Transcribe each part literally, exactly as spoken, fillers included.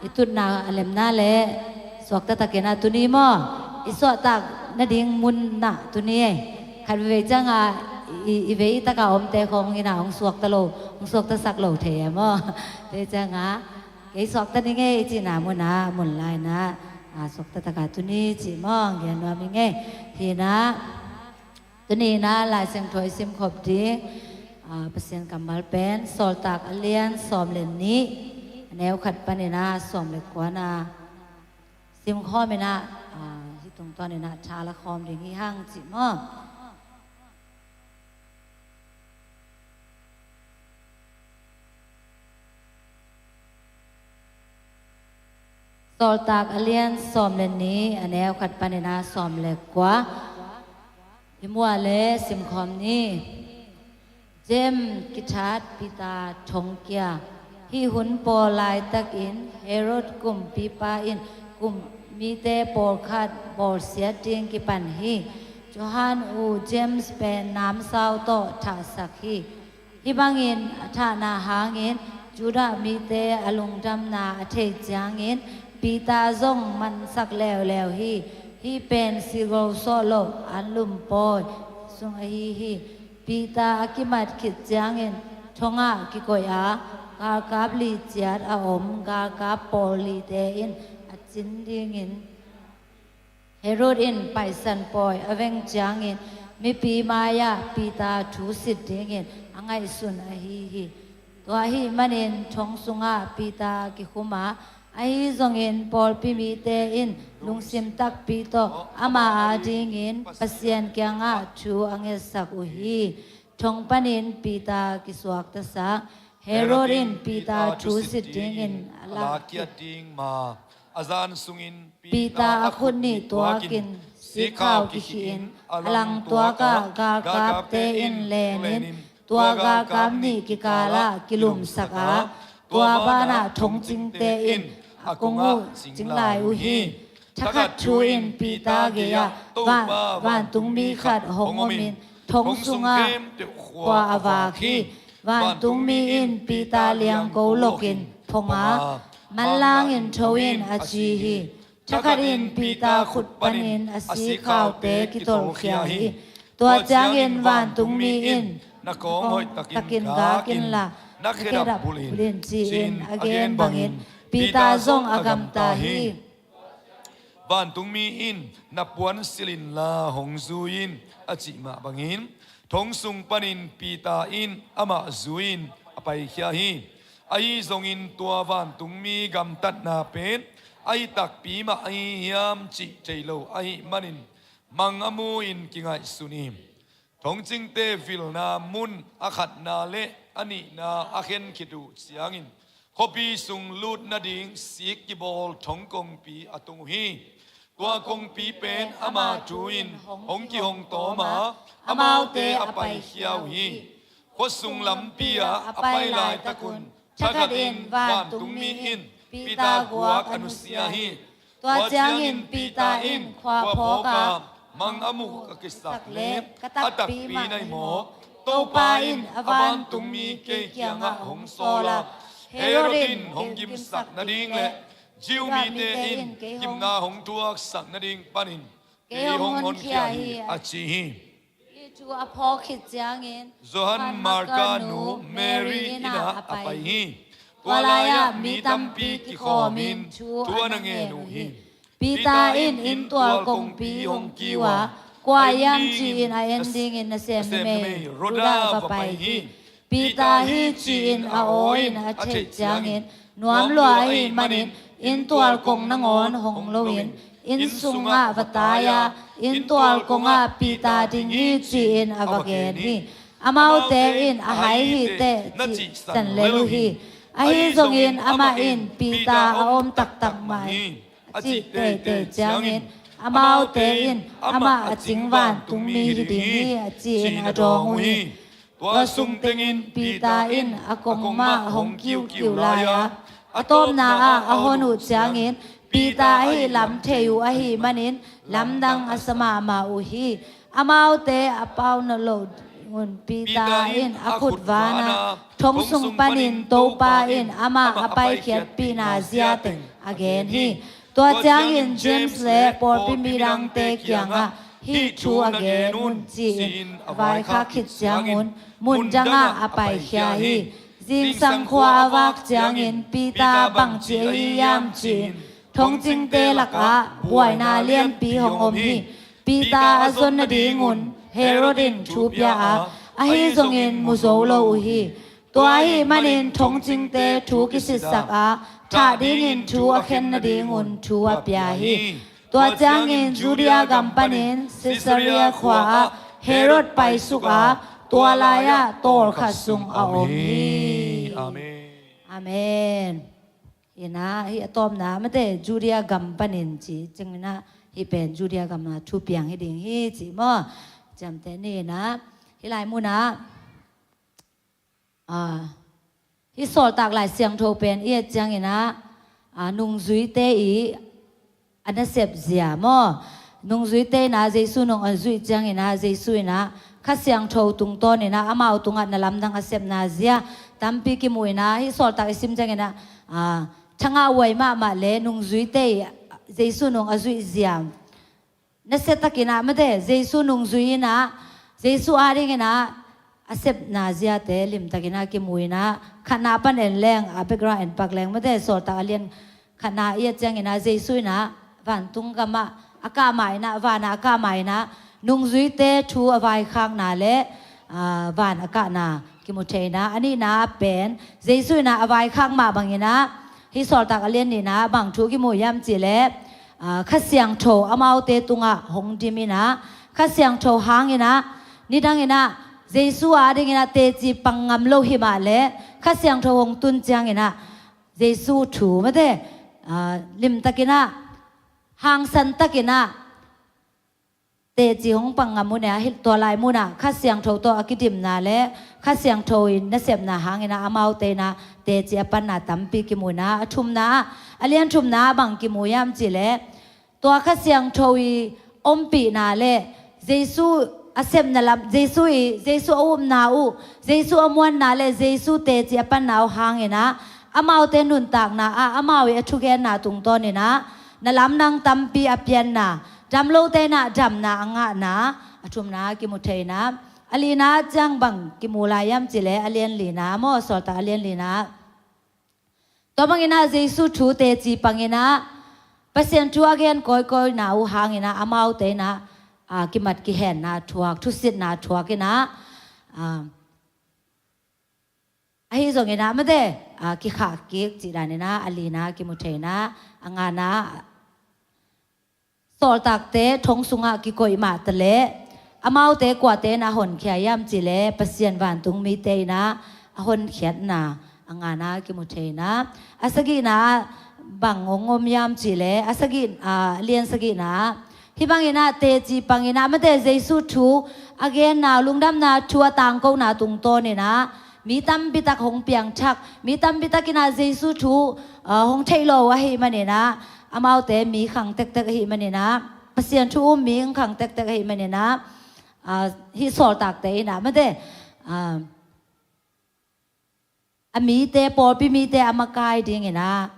I tutna a lemna le suakta takin ah tuni maw, i suahtak nading mun ah tuni ei. Khat veve ciangah i, i vei takah omte khawng in ah hong suakta lo, hong suaktasak lo thei e maw. Tua ciangah kei suakta ning ei i cihna munah mun lai-in ah, a, suakta takah tuni cih maw, gen nuam ing ei. Hi-in ah tuni in ah Lai Siangtho i simkhop ding, a, Pasian kammal pen Sawltak a lian sawm le nih, a neu khat panin ah sawm le kua na simkhawm in ah, a, hih tungtawn in ah tha la khawm ding hi hang cih maw. Sawltak a lian sawm le nih, a neu khat panin ah sawm le kua. I muah le simkhawm ni. James kithat Peter thongkia. Hih hun pawl laitakin Herod kumpipa in kum mite pawlkhat bawlsiat ding kipan hi. Johan u James pen namsau tawh thahsak hi. Hih bangin a thahna hangin Judah mite a lungdamna a theih ciangin Peter zong mansak leuleu hi. Hih pen sigol sawh loh anlum pawi sung ahi hi. Peter a kimat khit ciangin thongah kikoih a, galkap li ciat a om galkap pawl lite in a cin dingin Herod in Paisan pawi a veng ciangin mipi mai-ah Peter thusit dingin a ngaihsun ahi hi. Tua ahih manin thong sungah Peter kikhum a, ahi zongin pawlpi mite in lungsim takpi tawh ama adingin Pasian kiangah thu a ngetsak uh hi. Thong panin Peter kisuaktasak. Herod in Peter thusit dingin a lakkhiat ding ma a zan sungin Peter a khut nih tuakin sikkhau kikhih in a lang tuakah galkapte in lenin tua galkap nih kikalah kilumsak a, tua banah thongcingte in a kong uh cing lai uh hi. Thakhat thu in Peter gei-ah van, vantungmi khat hong omin thong sungah khua a vak hi. Vantungmi in Peter liangko lokin phong a, manlangin tho in a ci hi. Thakhat in Peter khut panin a sikhaute kitolkhia hi. Tua ciangin vantungmi in na kawng hoih takin gak inla na khedap bulh in ci-in a gen bangin Peter zong a gamta hi. Vantungmi in na puan silh inla hong zui in a cih mah bangin thong sung panin Peter in amah zui-in a paikhia hi. Ahi zongin tua vantungmi gamtatna pen ahi takpi mah ahi hiam cih thei lo ahih manin mang a mu-in kingaihsun hi. Thongcingte vilna mun a khatna le a nihna a khen khit uh ciangin khuapi sung lut nading sik kibawl thong kongpi a tung uh hi. Tua kongpi pen ama thu in hong kihong tawm a, amaute a paikhia uh hi. Khuasung lampi ah a pai laitakun thakhat in vantungmi in Peter guak a nusia hi. Tua ciangin Peter in khua phawk a, mang a mu ka kisak le ka takpi mah na hi maw? Topa in a vantungmi kei kiangah hong sawl a, Herod in hong gimsak nading le Jew mite in gimna hong thuaksak nading panin kei hong honkhia hi a ci hi. Hih thu a phawk khit ciangin Johan Marka nu Mary inn ah a pai hi. Tua lai-ah mi tampi kikhawmin thu a na ngen uh hi. Peter in inntual kongpi hong kiu a, kua hiam ci-in a en dingin nasem numei Rhoda va pai hi. Peter hi ci-in a aw in a theih ciangin nuam lua ahih manin inntual kong nangawn hong loin inn sungah va tai a, inntual kongah Peter ding hi ci-in a va gen hi. Amaute in a hai hi teh cih san lel uh hi. Ahi zongin amah in Peter a om taktak mah hi a cih teitei ciangin amaute in amah a cing vantungmi hi ding hi a ci-in a dawng uh hi. Tua sung tengin Peter in a kong mah hong kiukiu lai a, a tawpna ah a hon uh ciangin Peter ahih lam thei uh ahih manin lamdang a sa mahmah uh hi. Amaute a pau na lo Hun Peter in a khut vanah thong sung panin Topa in amah a paikhiatpihna ziateng a gen hi. Tua ciangin James le pawlpi midangte kiangah hih thu a gen un ci-in a vaikhak khit ciangun mun dangah a paikhia hi. Zingsang khua a vak ciangin Peter bangci ahi hiam ci-in thongcingte lakah buaina lianpi hong om hi. Peter a zon nadingun Herod in thu pia a, ahi zongin mu zo lo uh hi. Tua ahih manin thongcingte thu kisitsak a, thah dingin thu a khen nadingun thu a pia hi. Tua ciangin Judea gam panin Caesarea khua ah Herod paisuk a, tua lai-ah tawlkhat sung a om hi. Amen. Amen. Hi na, hih a tawpna mate Judea gam panin ci ciangin ah, hih pen Judea gam ah thu piang hi ding hi ci maw? Ciamteh ni na, hih lai munah, ah, hih Sawltak Lai Siangtho pen i et ciangin ah, ah, nungzuite i a nasep zia maw? Nungzuite in ah Jesu nung a zuih ciangin ah Jesu in ah Kha Siangtho tungtawn in ah amau tungah na lamdang a sepna zia tampi kimu in ah, hih Sawltak i sim ciangin ah, ah, thangah huai mahmah le nungzuite i Jesu nung a zuih zia nasia takin ah mate Jesu nungzui in ah, Jesu adingin ah a sepna ziate limtakin ah kimu in ah, khatna pan en leng, a background en pak leng mate, Sawltak a lian khatna i et ciangin ah Jesu in ah vantung gamah a kah ma in ah, vanah a kah ma in ah nungzuite thu a vaikhakna le, ah, van a kahna kimu thei in ah, a nihna pen Jesu in ah a vaikhak mah bangin ah, hih Sawltak a lian nihna bang thu kimu hiam cih leh, ah, Kha Siangtho amaute tungah hong dim in ah, Kha Siangtho hangin ah nidangin ah Jesu adingin ah teci pang ngam lo hi mah leh Kha Siangtho hong tun ciangin ah Jesu thu mate, ah, limtakin ah, hangsan takin ah teci hong pang ngam uh ne, a hih tua lai munah Kha Siangtho tawh a kidimna le Kha Siangtho in nasepna hangin ah amaute in ah teci a panna tampi kimu in ah, a thumna ah, a lian thumna ah bang kimu hiam cih leh, tua Kha Siangtho i ompihna le Jesu a sepna lam, Jesu i, Jesu a upna uh, Jesu a muanna le Jesu teci a panna uh hangin ah amaute nuntakna ah, amau i a thugenna tungtawn in ah na lamdang tampi a pianna, damlote in ah damna a ngahna, a thumna kimu thei in ah, a lina ciang bang kimu lai hiam cih leh a lian lina maw, Sawltak a lian lina. Tua bangin ah Jesu thu teci pangin ah Pasian thu a gen kawikawina uh hangin ah amaute in ah, ah, kimat kihenna thuak, thusitna thuak in ah, ah, ahi zongin ah mate, ah, kikhah kik cih danin ah a lina kimu thei in ah, a ngana Sawltakte thong sungah kikoih mah taleh amaute kuate in ah honkhia hiam cih leh Pasian vantung mite in ah a honkhiatna a ngana kimu thei in ah, a sagihna ah bang hong om hiam cih leh, a sagih, ah, lian sagihna ah, hih bangin ah teci pangin ah mate Jesu thu a genna, lungdamna thu a tangkona tungtawn in ah mi tampi tak hong piangthak, mi tampi takin ah Jesu thu, ah, hong theih lo ahih manin ah, amaute mi khang tektek ahih manin ah, Pasian thu um mi khang tektek ahih manin ah, ah, hih Sawltakte in ah mate, ah, a mite, pawlpi mite a makai dingin ah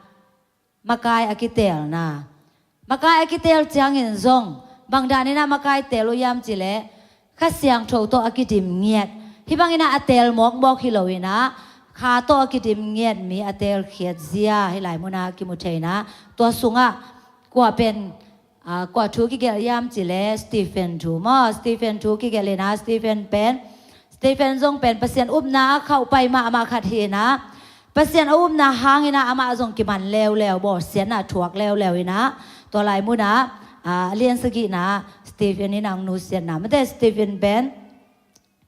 makai a kiteelna. Makai a kiteel ciangin zong bang danin ah makai teel uh hiam cih leh Kha Siangtho tawh a kidim ngiat. Hih bangin ah a teel mawkmawk hi lo in ah, Kha tawh a kidim ngiat mi a teelkhiat zia hih lai munah kimu thei in ah, tua sungah kua pen, ah, kua thu kigelh hiam cih leh Stephen thu maw, Stephen thu kigelh in ah, Stephen pen, Stephen zong pen Pasian upna ah khauh pai mahmah khat hi in ah, Pasian a upna hangin ah amah zong kiman leuleu, bawlsiatna thuak leuleu in ah, tua lai munah, ah, a lian sagihna ah Stephen in ah hong nusiatna mate, Stephen pen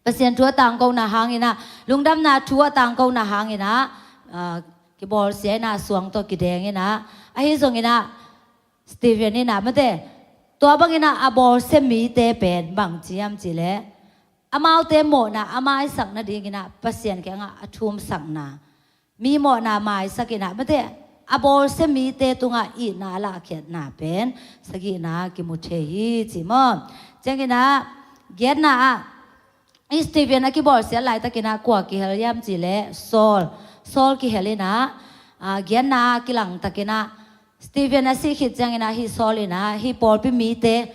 Pasian thu a tangkona hangin ah, lungdamna thu a tangkona hangin ah, ah, kibawlsia in ah, suang tawh kideng in ah, ahi zongin ah Stephen in ah mate, tua bangin ah a bawlsia mite pen bang ci hiam cih leh, amaute mawhna a maisak nadingin ah Pasian kiangah a thumsakna, mi mawhna maisak in ah mate, a bawlsia mite tungah itna a lahkhiatna pen sagihna kimu thei hi ci maw? Ciangin ah giatna ah, Stephen a kibawlsiat laitakin ah kua kihel hiam cih leh Saul. Saul kihel in ah, a, giatna a kilang takin ah Stephen a sih khit ciangin ah hih Saul in ah hih pawlpi mite,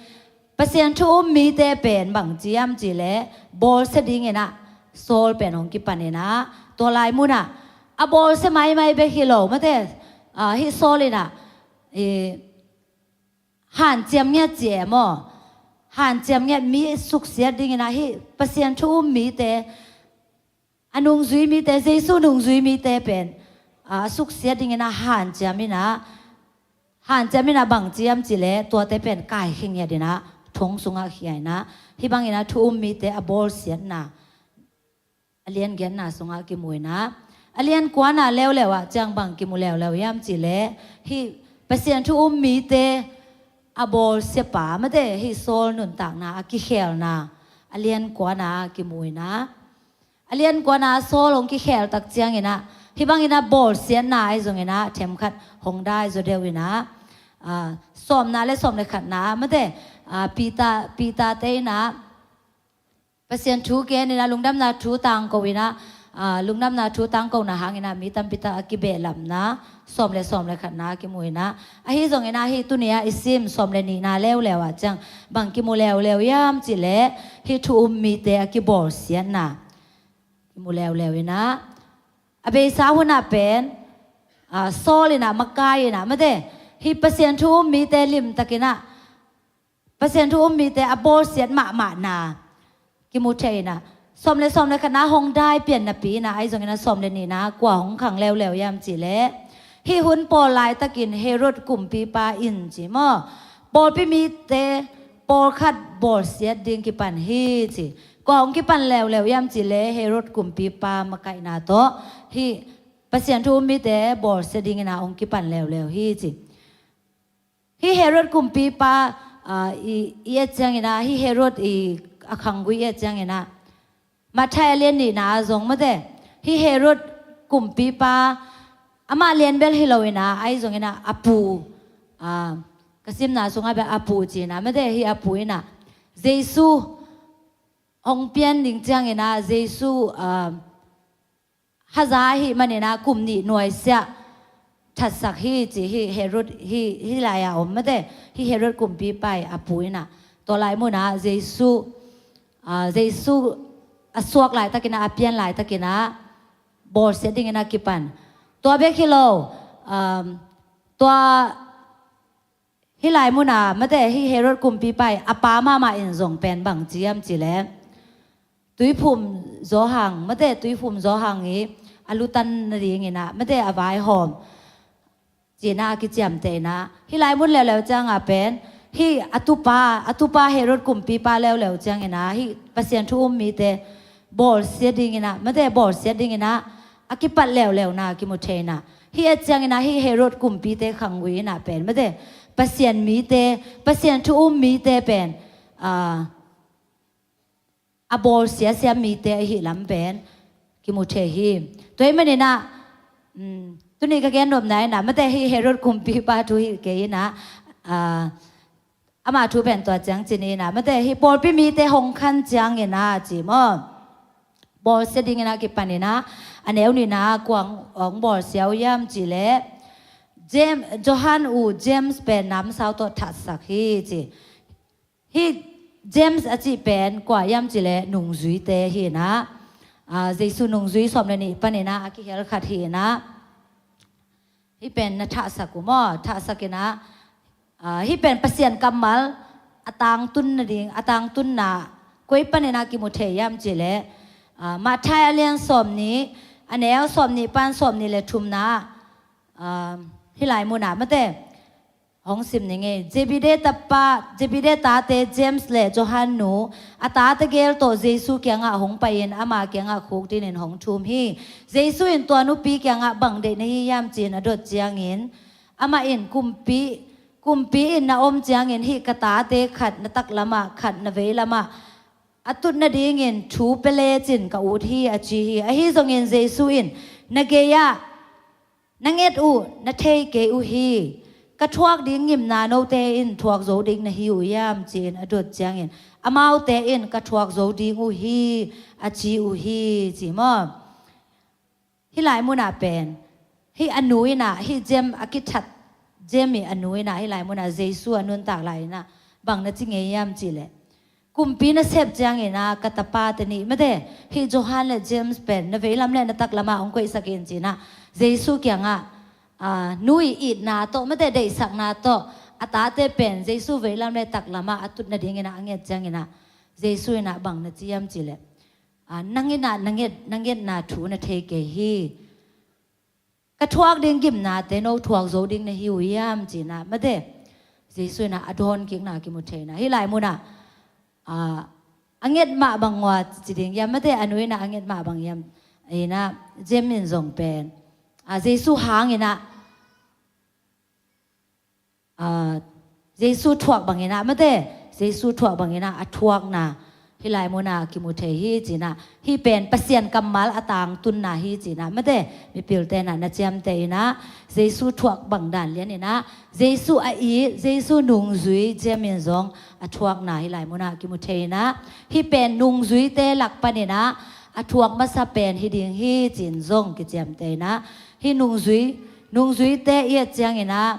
Pasian thu um mite pen bang ci hiam cih leh bawlsia dingin ah Saul pen hong kipan in ah, tua lai mun ah a bawlsia maimai bek hi lo, mate, a, hih Saul in ah, i, hanciam ngiat ci e maw, hanciam ngiat, mi suksiat dingin ah hih Pasian thu um mite, a nungzui mite, Jesu nungzui mite pen, a, suksiat dingin ah hanciam in ah, hanciam in ah bang ci hiam cih leh tuate pen kaikhia ngiat in ah thong sungah khia in ah, hih bangin ah thu um mite a bawlsiatna a lian giatna sungah kimu in ah, a lian kuana leuleu ah ciang bang kimu leuleu hiam cih leh hih Pasian thu um mite a bawlsiapa, mate, hih Saul nuntakna a kikhelna a lian kuana kimu in ah, a lian kuana Saul hong kikhel tak ciangin ah hih bangin ah bawlsiatna ahi zongin ah themkhat hong dai zaw deuh in ah, a, sawmna le sawm le khatna, mate, a, Peter, Peter te in ah Pasian thu gen in ah lungdamna thu tangko in ah, a, lungdamna thu tangkona hangin ah mi tampi tak a kibehlapna sawm le sawm le khatna kimu in ah, ahi zongin ah hih tuni-a i sim sawm le nihna leuleu ah ciang bang kimu leuleu hiam cih leh hih thu um mite a kibawlsiatna kimu leuleu in ah, a beisa hun ah pen, a, Saul in ah makai in ah, mate, hih Pasian thu um mite limtakin ah Pasian thu um mite a bawlsiat mahmahna kimu thei in ah, sawm le sawm le khatna hong dai pian napi in ah, ahi zongin ah sawm le nihna kua hong khang leuleu hiam cih leh hih hun pawl laitakin Herod kumpipa in ci maw, pawlpi mite pawlkhat bawlsiat ding kipan hi ci. Kua hong kipan leuleu hiam cih leh Herod kumpipa makaihna tawh hih Pasian thu um mite bawlsia dingin ah hong kipan leuleu hi ci. Hih Herod kumpipa, a, i, i et ciangin ah, hih Herod i a khanggui i et ciangin ah, Matthai a lian nihna ah zong, mate, hih Herod kumpipa amah lian bel hi lo in ah, ahi zongin ah a pu, a, ka simna sungah bel a pu ci in ah, mate, hih a pu in ah Jesu hong pian ding ciangin ah Jesu, a, haza ahih manin ah kum nih nuaisiah thatsak hi ci, hih Herod, hih, hih lai-a om, mate, hih Herod kumpipa i a pu in ah, tua lai mun ah Jesu, a, Jesu a suak laitakin ah, a pian laitakin ah bawlsiat dingin ah kipan. Tua bek hi lo, um, tua hih lai mun ah, mate, hih Herod kumpipa i a pa mahmah in zong pen bang ci hiam cih leh Tuiphum Johan, mate, Tuiphum Johan i a lutan nadingin ah, mate, a vaihawm ci in ah a kiciamteh in ah, hih lai mun leuleu ciang ah pen hih a tupa, a tupa Herod kumpipa leuleu ciangin ah hih Pasian thu um mite bawlsia dingin ah, mate, bawlsia dingin ah a kipat leuleuna kimu thei in ah, hih et ciangin ah hih Herod kumpite khanggui in ah pen, mate, Pasian mite, Pasian thu um mite pen, a, a bawlsiasia mite ahih lam pen kimu thei hi. Tua ahih manin ah, um, tuni ka gen nopna in ah, mate, hih Herod kumpipa thu hi kei in ah, a, ama thu pen tua ciang ci ni in ah, mate, hih pawlpi mite hong khan ciangin ah ci maw, bawlsia dingin ah kipan in ah, a neu nihna ah kua hong bawlsia uh hiam cih leh James, Johan u James pen namsau tawh thatsak hi ci. Hih James a cih pen kua hiam cih leh nungzuite hi in ah, a, Jesu nungzui sawm le nih panin ah a kihel khat hi in ah, hih pen na thahsak uh maw, thahsak in ah, a, hih pen Pasian kammal a tangtun nading, a tangtunna koi panin ah kimu thei hiam cih leh, a, Matthai a lian sawmnih, a neu sawmnih pan sawmnih le thumna, a, hih lai mun ah, mate, hong sim ning ei. Zebedee tapa, Zebedee tate James le Johan nu a tate gel tawh Jesu kiangah hong pai-in ama kiangah khukdinin hong thum hi. Jesu in tua nupi kiangah bang deih na hi hiam ci-in a dot ciangin, amah in kumpi, kumpi inn na om ciangin hih ka tate khat na taklamah, khat na veilamah a tut nadingin thu pia lecin ka ut hi, a ci hi. Ahi zongin Jesu in, na gei-ah na nget uh na thei kei uh hi. Ka thuak ding ngimna note in thuak zo ding na hi uh hiam ci-in a dot ciangin, amaute in ka thuak zo ding uh hi, a ci uh hi, ci maw? Hih lai munah pen, hih a nu inah, hih James a kithat, James ih a nu inah, hih lai munah Jesu a nuntak lai inah, bang na ci ngei hiam cih leh, kumpi na sep cianginah ka tapate nih, mate, hih Johan le James pen na veilam le na taklamah hong koihsak in cinah, Jesu kiangah, aa, nu ih itna tawh, mate, deihsakna tawh, a tate pen Jesu veilam le taklamah a tut nadinginah a nget cianginah, Jesu inah bang na ci hiam cih leh, aa, nang inah na nget, na ngetna thu na thei kei hi. Ka thuak ding gimnate no thuak zo ding na hi uh hiam cinah, mate, Jesu inah a dawn kikna kimu thei inah. Hih lai munah, aa, a nget mah bang uh a ci ding hiam, mate, a nu inah a nget mah bang hiam inah, James in zong pen, aa, Jesu hanginah, aa, Jesu thuak banginah, mate, Jesu thuak banginah a thuakna hih lai munah kimu thei hi cinah, hih pen Pasian kammal a tangtunna hi cinah, mate, mipilte inah na ciamteh inah, Jesu thuak bang dan lian inah, Jesu a it, Jesu nungzui James in zong a thuakna hih lai munah kimu thei inah, hih pen nungzuite lak paninah a thuak masa pen hi ding hi cin zong kiciamteh inah, hih nungzui, nungzuite i et cianginah,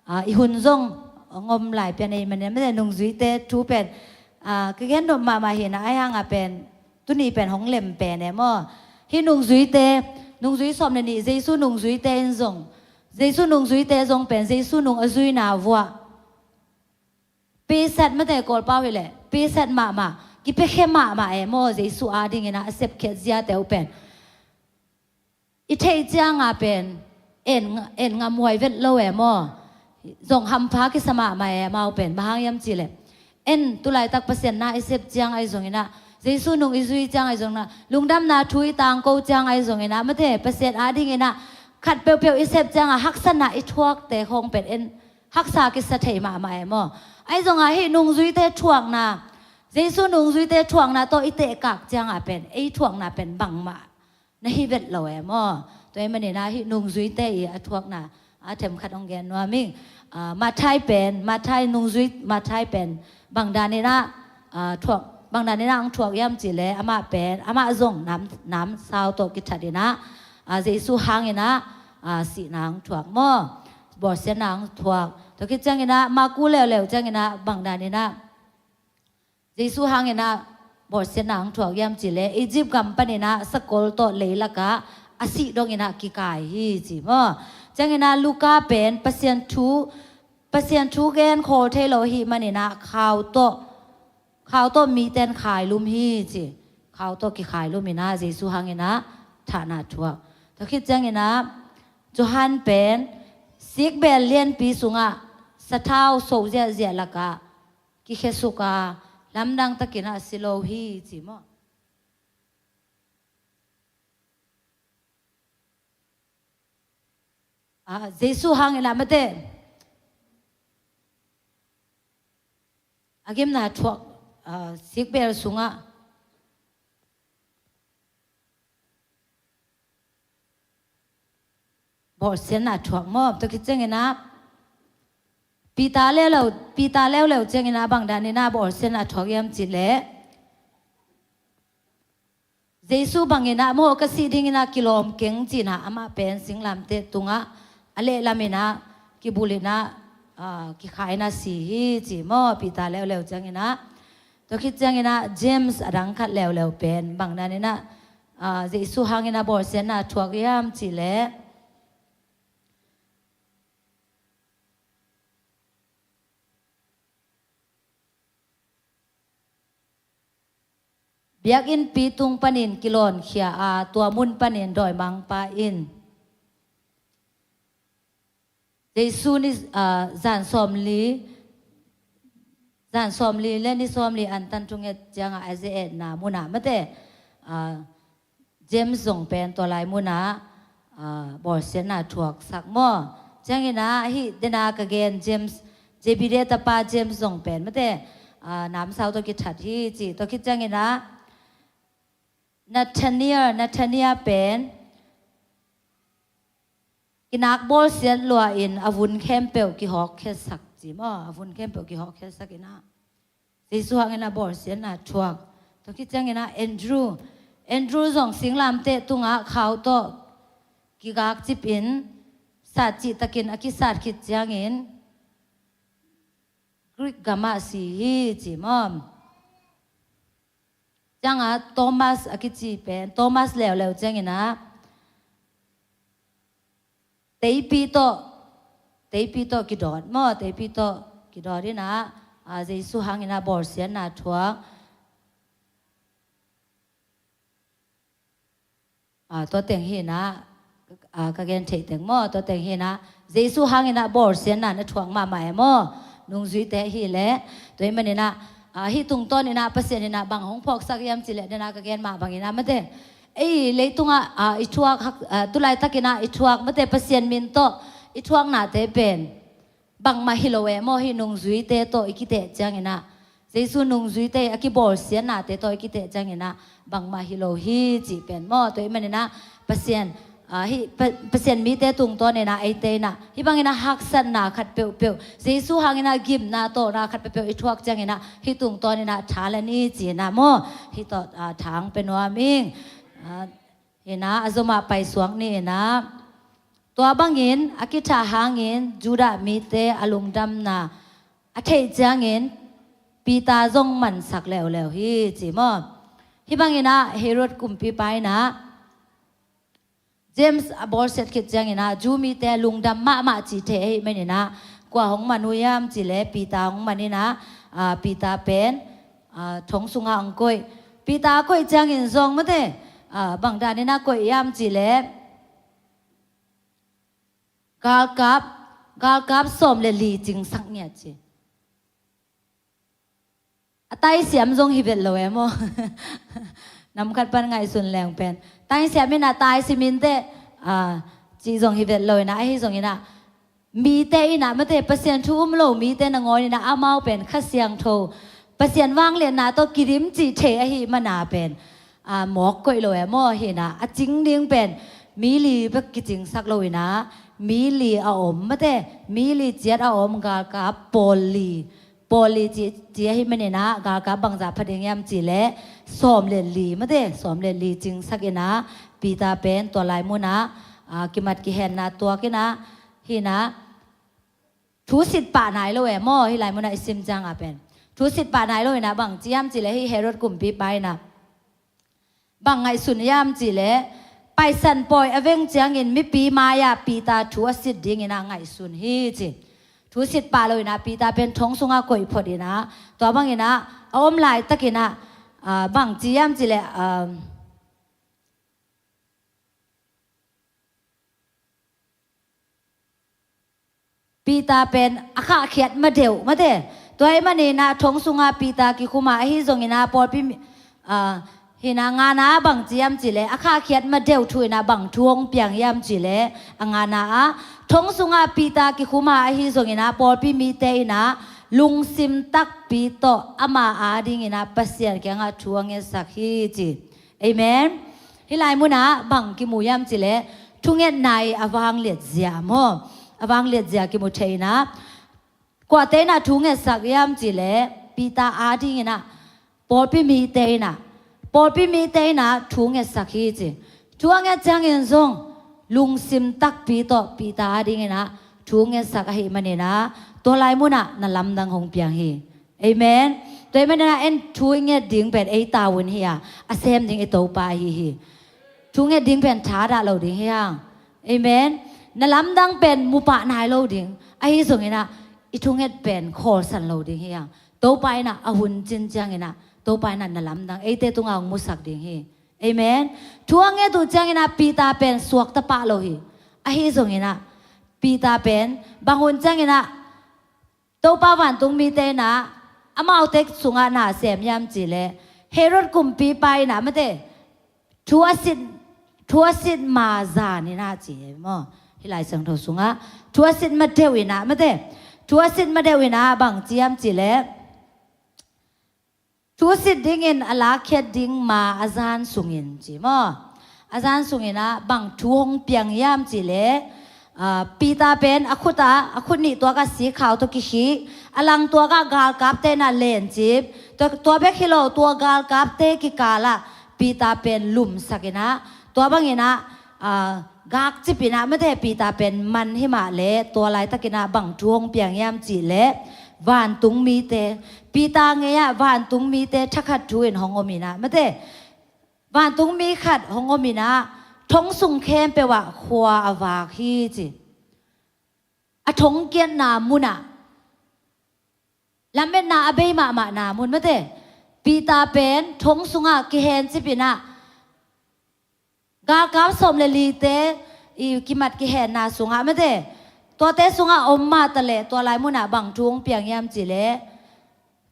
aa, i hun zong ngom lai pian ei manin, mate, nungzuite thu pen, aa, ka gen nop mahmah hinah, ahi hangah pen, tuni pen hong lem pen e maw. Hih nungzuite, nungzui sawm le nih, Jesu nungzuite in zong, Jesu nungzuite zong pen, Jesu nung a zuina vuah. Pesat, mate, Kawlpau hileh, pesat mahmah, kipiakhia mahmah e maw, Jesu adinginah a sepkhiat ziate uh pen. I theih cianga pen en, en ngamhuai vet lo e maw? Zong hampha kisa mahmah e amau pen. Bang hang hiam cih leh, en tulaitak Pasian na i sep ciang ahi zonginah, Jesu nung i zui ciang ahi zonginah, lungdamna thu i tangko ciang ahi zonginah, mate, Pasian adinginah khat peuhpeuh i sep cianga haksatna i thuakte khawng pen en haksa kisa thei mahmah e maw? Ahi zongah hih nungzuite thuakna, Jesu nungzuite thuakna tawh i tehkak cianga pen ei thuakna pen bangmah na hi vet lo e maw? Tua ahih maninah hih nungzuite ih a thuakna a themkhat hong gen nuam ing. Aa, Matthai pen, Matthai nungzui, Matthai pen bang daninah, aa, thuak, bang daninah hong thuak hiam cih leh, amah pen, amah zong nam, namsau tawh kithatinah, aa, Jesu hanginah, aa, sihna hong thuak maw? Bawlsiatna hong thuak. Tua khit cianginah, Marku leuleu cianginah bang daninah Jesu hanginah bawlsiatna hong thuak hiam cih leh, Egypt gam paninah sakol tawh leilakah a sih donginah kikai hi ci maw? Cianginah Luka pen Pasian thu, Pasian thu gen khawl thei lo ahih maninah khau tawh, khau tawh miten khailum hi ci. Khau tawh kikhailuminah Jesu hanginah thahna thuak. Tua khit cianginah Johan pen sikbeel lianpi sungah sathau so ziahziah lakah kikhesuk a, lamdang takinah a si lo hi ci maw? Aa, Jesu hanginah, mate, a gimna thuak, aa, sikbeel sungah bawlsiatna thuak maw? Tua khit cianginah Peter leuleu, Peter leuleu cianginah bang daninah bawlsiatna thuak hiam cih leh, Jesu banginah maw, ka sih dinginah kilawm keng cinah, amah pen singlamteh tungah a lehlaminah kibulinah, aa, kikhainah si hi ci maw? Peter leuleu cianginah. Tua khit cianginah James a dang khat leuleu pen bang daninah, aa, Jesu hanginah bawlsiatna thuak hiam cih leh, biakinnpi tung panin kilawnkhia a, tua mun panin dawimangpa in Jesu ni, aa, zan sawmli, zan sawmli le ni sawmli antan thunget ciangah a ze-etna munah, mate, aa, James zong pen tua lai munah, aa, bawlsiatna thuaksak maw? Cianginah hih dena ka gen James, Zebedee tapa James zong pen, mate, aa, namsau tawh kithat hi ci. Tua khit cianginah Nathaniel, Nathaniel pen kinak bawlsiat lua in a vun khempeuh kihawkkhiatsak ci maw? A vun khempeuh kihawkkhiatsak inah Jesu hangin a bawlsiatna thuak. Tua khit ciangin ah Andrew, Andrew zong singlamteh tungah khau tawh kigakcip in, satcih takin a kisat khit ciangin Greek gamah si hi ci maw. Ciangah Thomas a kici pen, Thomas leuleu ciangin ah teipi tawh, teipi tawh kidawt maw, teipi tawh kidawt in ah, a, Jesu hangin a bawlsiatna thuak. A, tua teng hi in ah, a, ka gen theih teng maw, tua teng hi in ah, Jesu hangin ah bawlsiatna na thuak mahmah e maw, nungzuite hi leh. Tua ahih manin ah, a, hih tungtawn in ah Pasian in ah bang hong phawksak hiam cih leh, den ah ka gen mah bangin ah mate, ei leitungah, a, i thuak hak, a, tulaitakin ah i thuak mate, Pasian min tawh i thuaknate pen bangmah hi lo e maw, hih nungzuite tawh i kiteh ciangin ah, Jesu nungzuite a kibawlsiatnate tawh i kiteh ciangin ah bangmah hi lo hi cih pen maw. Tua ahih manin ah Pasian, a, hih Pa-, Pasian mite tungtawn in ah eite in ah hih bangin ah haksatna khat peuhpeuh, Jesu hangin ah gimna tawhna khat peuhpeuh i thuak ciangin ah hih tungtawn in ah tha la ni ci in ah maw, hih tawh, a, tha hong pia nuam ing. A, hi in ah a zomah paisuak ni in ah, tua bangin a kithah hangin Judah mite a lungdamna a theih ciangin Peter zong mansak leuleu hi ci maw. Hih bangin ah Herod kumpipa in ah James a bawlsiat khit ciangin ah Jew mite lungdam mahmah cih thei ahih manin ah kua hong man uh hiam cih leh Peter hong man in ah, a, Peter pen, a, thong sungah hong koih. Peter a koih ciangin zong mate, a, bang danin a koih hiam cih leh galkap, galkap sawm le li cingsak ngiat ci. A taisiam zong hi vet lo e maw. Nam khat pan ngaihsun leng pen taisiam in ah taisiam inteh, a, cih zong hi vet lo in ah, ahi zongin ah mite in ah mate, Pasian thu um lo mite nangawn in ah amau pen Kha Siangtho, Pasian vangliatna tawh kidim cih thei ahih mana pen, a, mawk koih lo e maw. Hi in ah a cing ding pen mi li bek kicingsak lo in ah, mi li a om mate, mi li ciat a om, galkap pawl li, pawl li ci, ci ahih manin ah galkap bangzah pha ding hiam cih leh sawm le li mate, sawm le li cingsak in ah Peter pen tua lai munah, a, kimat kihenna tuak in ah, hi in ah thusit pah nai lo e maw. Hih lai munah i sim ciangah pen thusit pah nai lo in ah bang ci hiam cih leh hih Herod kumpipa in ah bang ngaihsun hiam cih leh Paisan pawi a veng ciangin mipi mai-ah Peter thu a sit dingin ah ngaihsun hi ci. Thusit pah lo in ah Peter pen thong sungah koih phot in ah, tua bangin ah a om laitakin ah, a, bang ci hiam cih leh, a, Peter pen a khahkhiat ma deuh mate. Tua ahih manin ah thong sungah Peter kikhum a, ahi zongin ah pawlpi mi, a, hi in ah ngana bang ci hiam cih leh a khahkhiat ma deuh thu in ah bang thu hong piang hiam cih leh, a ngana ah thong sungah Peter kikhum a, ahi zongin ah pawlpi mite in ah lungsim takpi tawh ama adingin ah Pasian kiangah thu a ngetsak hi ci. Amen. Hih lai munah bang kimu hiam cih leh thungetna i a vangliat zia maw, a vangliat zia kimu thei in ah, kuate in ah thu ngetsak hiam cih leh Peter adingin ah pawlpi mite in ah, pawlpi mite in ah thu ngetsak hi ci. Thu a nget ciangin zong lungsim takpi tawh Peter adingin ah thu ngetsak ahih manin ah tua lai munah na lamdang hong piang hi. Amen. Tua ahih manin ah en thu i nget ding pen ei tavuan hi a, a sem ding i Topa ahi hi. Thu nget ding pen thadah lo ding hi hang. Amen. Na lamdang pen mu pah nai lo ding, ahi zongin ah i thunget pen khawlsan lo ding hi hang. Topa in ah a hun cin ciangin ah Topa in ah na lamdang eite tungah hong musak ding hi. Amen. Thu a nget uh ciangin ah Peter pen suakta pah lo hi. Ahi zongin ah Peter pen bang hun ciangin ah Topa vantung mite in ah amaute sungah na sem hiam cih leh Herod kumpipa in ah mate, thu a sit, thu a sit ma zan in ah ci hi maw. Hih Lai Siangtho sungah thu a sit ma deuh in ah mate, thu a sit ma deuh in ah bang ci hiam cih leh thu sit dingin a lakkhiat ding ma a zan sungin ci maw. A zan sungin ah bang thu hong piang hiam cih leh Peter pen a khut ah, a khut nih tuak ah sikhau tawh kikhih, a lang tuak ah galkapte in ah lencip. Tua, tua bek hi lo, tua galkapte kikal ah Peter pen lumsak in ah, tua bangin ah, aa, gakcip in ah, mate, Peter pen man hi mah leh tua laitakin ah bang thu hong piang hiam cih leh, vantungmite, Peter ngei ah vantungmite thakhat thu in hong om in ah, mate, vantungmi khat hong om in ah, thong sung khempeuh ah khua a vak hi ci. A thongkiatna mun ah, lametna a bei mahmahna mun, mate, Peter pen thong sungah kihencip in ah, galkap sawm le lite i kimat kihenna sungah, mate, tuate sungah om mah ta leh, tua lai mun ah bang thu hong piang hiam cih leh,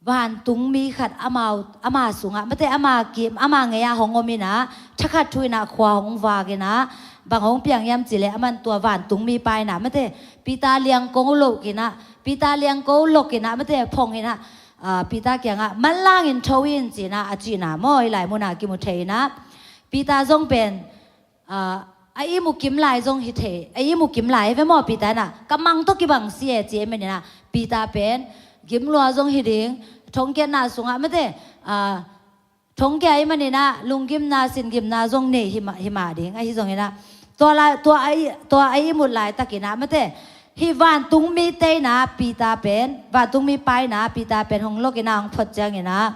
vantungmi khat amau, ama sungah, mate, ama kim, ama ngei ah hong om in ah, thakhat thu in ah khua hong vak in ah, bang hong piang hiam cih leh, aman tua vantungmi pa in ah, mate, Peter liangko lok in ah, Peter liangko lok in ah, mate, phong in ah, aa, Peter kiangah, manlang in tho in ci in ah, a cihna maw, hih lai mun ah kimu thei in ah, Peter zong pen, aa, a ihmu kim lai zong hi thei, a ihmu kim lai hi ve maw, Peter in ah, ka mang tawh kibang si e ci ahih manin ah, Peter pen gim lua zong hi ding, thongkiatna sungah, mate, aa, thongkia ahih manin ah lunggimna, singimna zong nei hi mah, hi mah ding, ahi zongin ah, tua lai, tua a ih, tua a ihmut laitakin ah, mate, hih vantungmite in ah Peter pen, vantungmi pa in ah Peter pen hong lok in ah hong phot ciangin ah,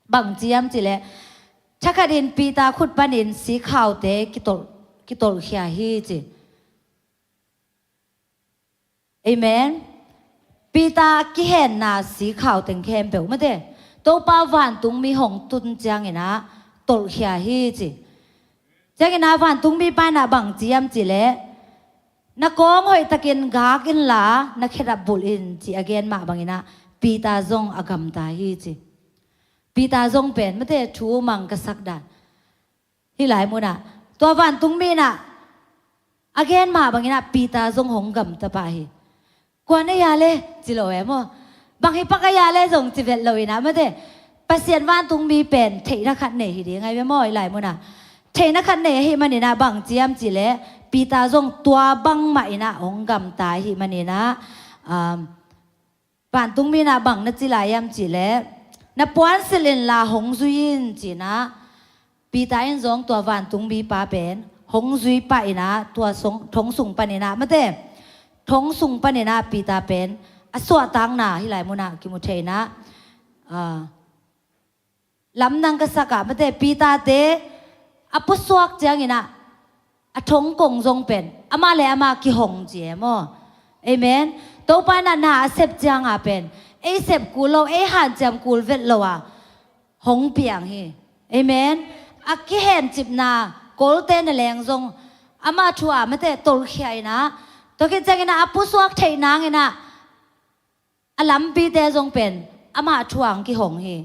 bang ci hiam cih leh, thakhat in Peter khut panin sikhaute kitolh, kitolhkhia hi ci. Amen. Peter kihenna sikhau teng khempeuh, mate, Topa vantungmi hong tun ciangin ah tolhkhia hi ci. Ciangin ah vantungmi pa in ah bang ci hiam cih leh, na kawng hoihtakin gak inla, na khedap bulh in ci a gen mah bangin ah Peter zong a gamta hi ci. Peter zong pen, mate, thu mang ka sak dan, hih lai mun ah tua vantungmi in ah a gen mah bangin ah Peter zong hong gamta pah hi. Kua na hia le ci lo e maw? Bang hi pak a hia le zong ci vet lo in ah, mate, Pasian vantungmi pen theihna khat nei hi ding ahi ve maw, hih lai mun ah? Theihna khat nei ahih manin ah bang ci hiam cih leh, Peter zong tua bangmah in ah hong gamta ahih manin ah, um, vantungmi in ah bang na ci lai hiam cih leh, na puansilh inla hong zui in ci in ah, Peter in zong tua vantungmi pa pen hong zui pah in ah, tua sung, thong sung panin ah, mate, thong sung panin ah Peter pen a suahtakna hih lai mun ah kimu thei in ah, aa, lamdang ka sak ah, mate, Peter-te a pusuak ciangin ah a thongkong zong pen amah le amah kihong ci e maw? Amen. Topa in ah na a sep ciang ah pen ei sep kul lo, ei hanciam kul vet lo a hong piang hi. Amen. A kihencipna kolte na leng zong amah thu ah, mate, tolhkhia in ah, tua khit ciangin ah a pusuak theih nangin ah a lampite zong pen amah thu ah hong kihong hi.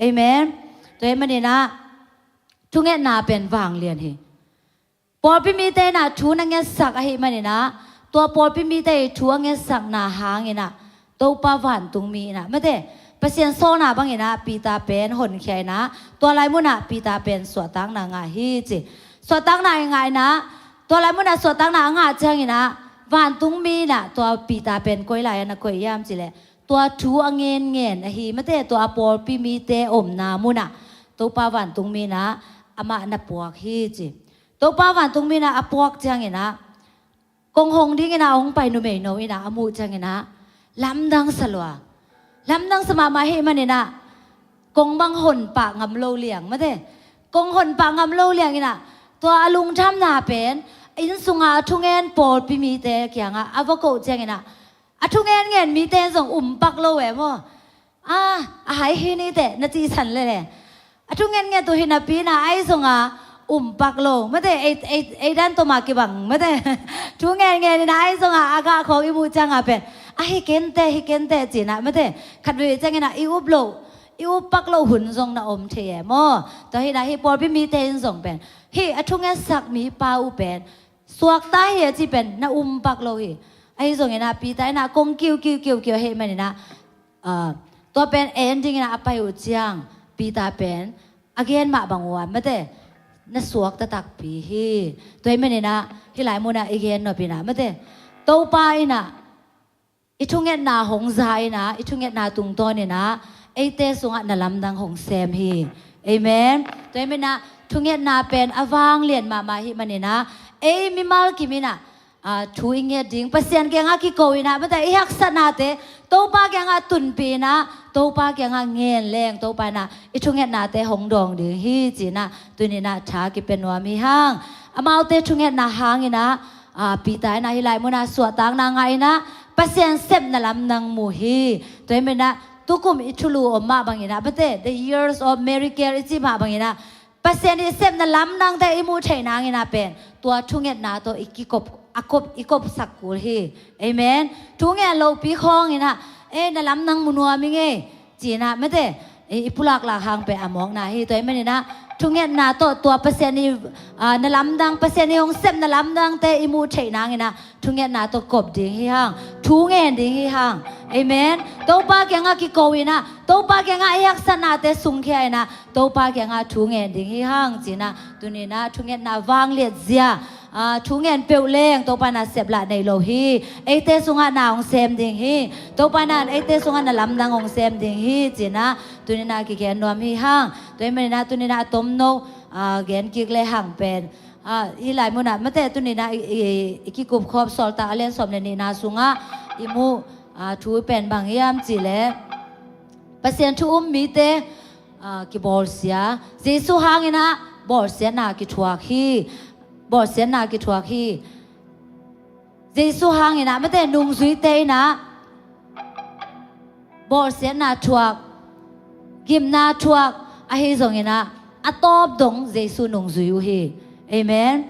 Amen. Tua ahih manin ah thungetna pen vanglian hi. Pawlpi mite in ah thu na ngetsak ahih manin ah, tua pawlpi mite i thu a ngetsakna hangin ah Topa vantungmi in ah, mate, Pasian sawlna bangin ah Peter pen honkhia in ah, tua lai mun ah Peter pen suahtakna ngah hi ci. Suahtakna i ngah in ah, tua lai mun ah suahtakna a ngah ciangin ah vantungmi in ah tua Peter pen koi lai-ah na koih hiam cih leh, tua thu a ngenngen ahi, mate, tua a pawlpi mite omna mun ah Topa vantungmi in ah amah na puak hi ci. Topa vantungmi in ah a puak ciangin ah kong hong dingin ah hong pai numeino in ah a muh ciangin ah lamdang sa lua. Lamdang sa mahmah ahih manin ah kong bang hon pah ngam lo liang, mate, kong hon pah ngam lo liang in ah tua a lungdamna pen inn sunga a thungen pawlpi mite kiangah a va koh ciangin ah a thungen ngen mite in zong um pak lo e maw? A, a hai hi ni teh na cihsan lele. A thungen ngen tu hi napi in ah ahi zong a um pak lo, mate, ei, ei, ei dan tawh mah kibang, mate. Thungen ngen in ah ahi zong a a gah khawng i muh ciang ah pen a hi kei inteh, hi kei inteh ci in ah, mate, khat vei ciangin ah i up lo, i up pak lo hun zong na om thei e maw? Tua hi in ah hih pawlpi mite in zong pen hih a thungetsak mipa uh pen suakta hi a cih pen na um pak lo hi. Ahi zongin ah Peter in ah kong kiu kiu kiu kiu ahih manin ah, ah, tua pen en dingin ah a pai uh ciang Peter pen a gen mah bang uh ah, mate, na suakta takpi hi. Tua ahih maninah hih lai munah i gen nop inah mate, Topa inah i thungetna hong za inah, i thungetna tungtawn inah eite sungah na lamdang hong sem hi. Amen. Tua ahih maninah thungetna pen a vanglian mahmah ahih maninah ei mimal kim inah, aa, thu i nget ding, Pasian kiangah kiko inah mate, i haksatnate Topa kiangah tunpih inah, Topa kiangah ngen leng Topa inah i thungetnate hong dawng ding hi ci inah tuni inah tha kipia nuam hi hang. Amaute thungetna hang inah, aa, Peter inah hih lai munah suahtakna ngah inah Pasian sepna lamdang mu hi. Tua ahih maninah tukum i thulu om mah bang inah mate, the years of miracle i cih mah bang inah Pasian i sepna lamdangte i muh theih nang inah pen tua thungetna tawh i kikop, a kop, i kopsak kul hi. Amen. Thu ngen lopi khawng inah, e, na lamdang mu nuam ing ei ci inah mate, i, i pulaklak hang pen a mawkna hi. Tua ahih maninah thungetna tawh tua Pasian i, aa, na lamdang, Pasian i hong sepna lamdangte i muh theih nang inah thungetna tawh kop ding hi hang. Thu ngen ding hi hang. Amen. Topa kiangah kiko inah, Topa kiangah i haksatnate sungkhia inah Topa kiangah thu ngen ding hi hang ci inah tuni inah thungetna vangliat zia, aa, thu ngen peuh leng Topa inah seplah nei lo hi. Eite sungah na hong sem ding hi. Topa inah eite sungah na lamdang hong sem ding hi ci inah tuni inah kigen nuam hi hang. Tua ahih maninah tuni inah a tomno, aa, gen kik le hang pen, aa, hih lai munah mate tuni inah i, i, i kikupkhop Sawltak a lian sawm le nihna sungah i muh, aa, thu pen bang hiam cih leh Pasian thu um mite, aa, kibawlsia, Jesu hang inah bawlsiatna kithuak hi. Bawlsiatna kithuak hi. Jesu hang inah mate nungzuite inah bawlsiatna thuak, gimna thuak, ahi zong inah a tawp dong Jesu nungzui uh hi. Amen.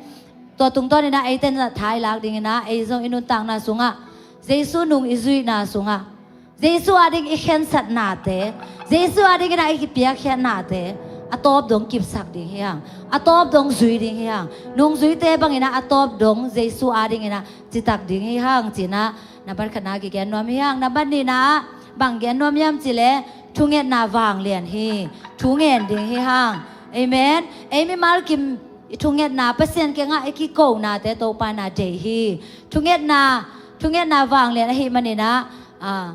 Tua tungtawn inah eite inah tha i lak ding inah ei zong i nuntakna sungah Jesu nung i zuihna sungah Jesu ading i khensatnate, Jesu ading inah i kipiakkhiatnate a tawp dong kipsak ding hi hang. A tawp dong zui ding hi hang. Nungzuite bang inah a tawp dong Jesu ading inah citak ding hi hang ci inah nambat khatna kigen nuam hi hang. Nambat nihna ah bang gen nuam hiam cih leh thungetna vanglian hi. Thu ngen ding hi hang. Amen. Ei mimal kim i thungetna, Pasian kiangah i kikonate Topa inah deih hi. Thungetna, thungetna vanglian ahih maninah, aa,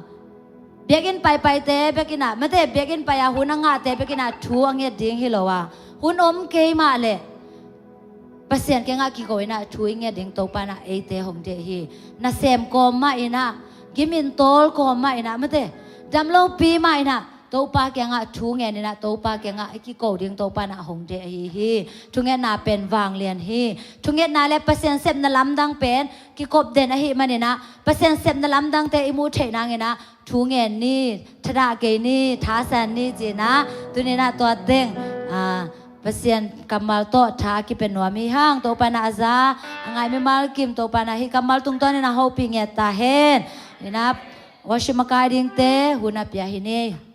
biakinn paipaite bek inah mate, biakinn pai-a hun a ngahte bek inah thu a nget ding hi lo a, hun om kei mah leh Pasian kiangah kiko inah thu i nget ding Topa inah eite hong deih hi. Nasem kawm mah inah, gimin tawl kawm mah inah mate, dam lopi mah inah Topa kiangah thu ngen inah Topa kiangah i kiko ding Topa inah hong deih ahi hi. Thungetna pen vanglian hi. Thungetna le Pasian sepna lamdang pen kikop den ahih maninah Pasian sepna lamdangte i muh theih nang inah thu ngen ni, thadah kei ni, thasan ni ci inah tuni inah tua teng, aa, Pasian kammal tawh tha kipia nuam hi hang. Topa inah a za a ngai mimal kim Topa inah hih kammal tungtawn inah hopih ngiat ta hen. Inah worship makai dingte hun a pia hi ni.